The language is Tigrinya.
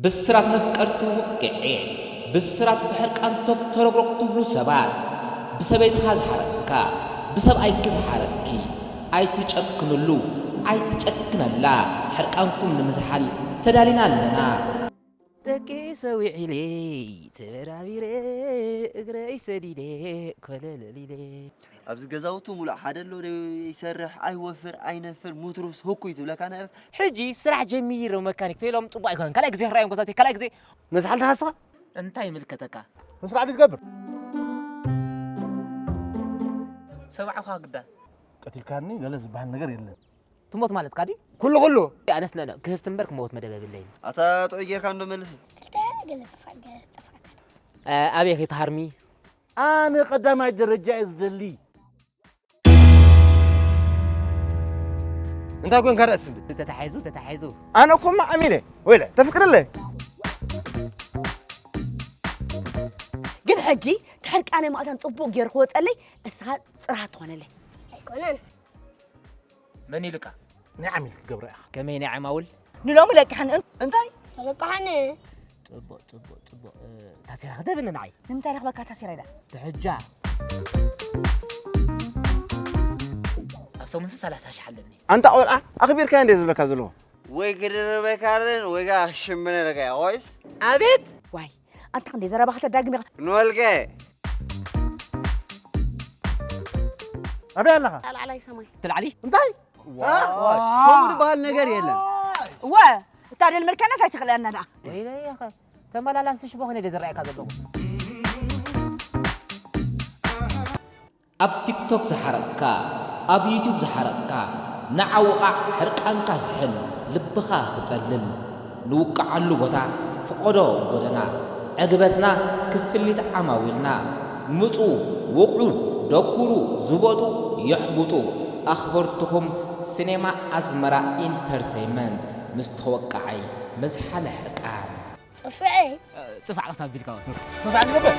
ብስራት መፍቀርቲ ውቅዒት፣ ብስራት ብሕርቃን ተተረግረግ ትብሉ ሰባት፣ ብሰበይትኻ ዝሓረቅካ፣ ብሰብኣይኪ ዝሓረቅኪ፣ ኣይትጨክንሉ፣ ኣይትጨክነላ፣ ሕርቃንኩም ንምዝሓል ተዳሊና ኣለና። ደቂ ሰዊዒለ ተበራቢረ እግረይ ሰዲደ ኮለለሊለ። ኣብዚ ገዛውቱ ሙሉእ ሓደ ኣሎ ዶ ይሰርሕ ኣይወፍር ኣይነፍር ሙትሩስ ህኩይ ትብለካ ነረት። ሕጂ ስራሕ ጀሚረ መካኒክ ተይሎም ጽቡቅ ኣይኮነን። ካልኣይ ግዜ ክረኣዮም ገዛውቲ ካልኣይ ግዜ። መዝሓል ተሃስኻ እንታይ ይምልከተካ? መስራሕ ድዩ ትገብር? ሰብዓኻ ግዳ። ቀቲልካኒ ገለ ዝበሃል ነገር የለን። ትሞት ማለትካ ድዩ? ኩሉ ኩሉ። ኣነስ ነነ ክህፍት እምበር ክመውት መደብ የብለይን። ኣታ ጥዑይ ጌርካ እንዶ መልስ። ክልተ ገለ ጽፋ ገለ ጽፋ። ኣቤት ተሃርሚ። ኣነ ቀዳማይ ደረጃ እየ ዝደሊ። እንታይ ኮንካ ርእሲ እንዲ? ተታሒዙ፣ ተታሒዙ። ኣነ እኮ ማዕሚለ ወይለ ተፍቅርለ። ግን ሕጂ ትሕርቃነ ማእታን ጽቡቅ ገይሩ ክወጸለይ እስኻ ጽራሃት ትኾነለይ። ኣይኮነን። መን ኢልካ? ናይ ዓሚል ክትገብራ ኢኻ። ከመይ ናይ ዓማውል? ንሎሚ ለቅሐኒ እን-፣ እንታይ? ለቅሐኒ። ጽቡቕ፣ ጽቡቕ፣ ጽቡቕ። እ፣ ታሴራ ክትህብኒ ንዓይ? ንምንታይ ረኽበካ ታሴራ ኢላ? ትሕጃ። ኣብ ሰሙንሲ ሰላሳ ሺሕ ኣለኒ። ኣንታ ቆልዓ፣ ኣኽቢርካዮ እንደ ዝብለካ ዘለኹ። ወይ ክድርበካለን ወይ ከኣ ሽምነ ለካ እያ፣ ኮይስ? ኣቤት! ዋይ፣ ኣንታ ክንደይ ዘረባ ከተዳግም ኢኻ። ንወልቀ። ኣበይ ኣለኻ? ላዕላይ ሰማይ። ትላዕሊ? እንታይ? ዋይ፣ ከምኡ ዝበሃል ነገር የለን። እወ፣ እታ ደልመድካና እንታይ ትኽእለና ደኣ? ወይለይ፣ ተመላላሲ ሽቦ ኾነ ድየ ዝረኣየካ ዘለኹ? ኣብ ቲክቶክ ዝሓረቕካ፣ ኣብ ዩቱብ ዝሓረቕካ፣ ንዓ ውቓዕ ሕርቃንካ ዝሕል፣ ልብኻ ክጠልል፣ ንውቅዓሉ ቦታ ፍቐዶ ጎደና፣ ዕግበትና ክፍሊት ዓማዊልና፣ ምጹ፣ ውቕዑ፣ ደኩሩ፣ ዝበጡ፣ የሕቡጡ፣ ኣኽበርትኹም ሲኔማ ኣዝመራ ኢንተርተይመንት ምስ ተወቃዓይ መዝሓለ ሕርቃን። ጽፍዒ። ጽፋዕ ክሳብ ቢልካ። ተዛዕኒ ነበር።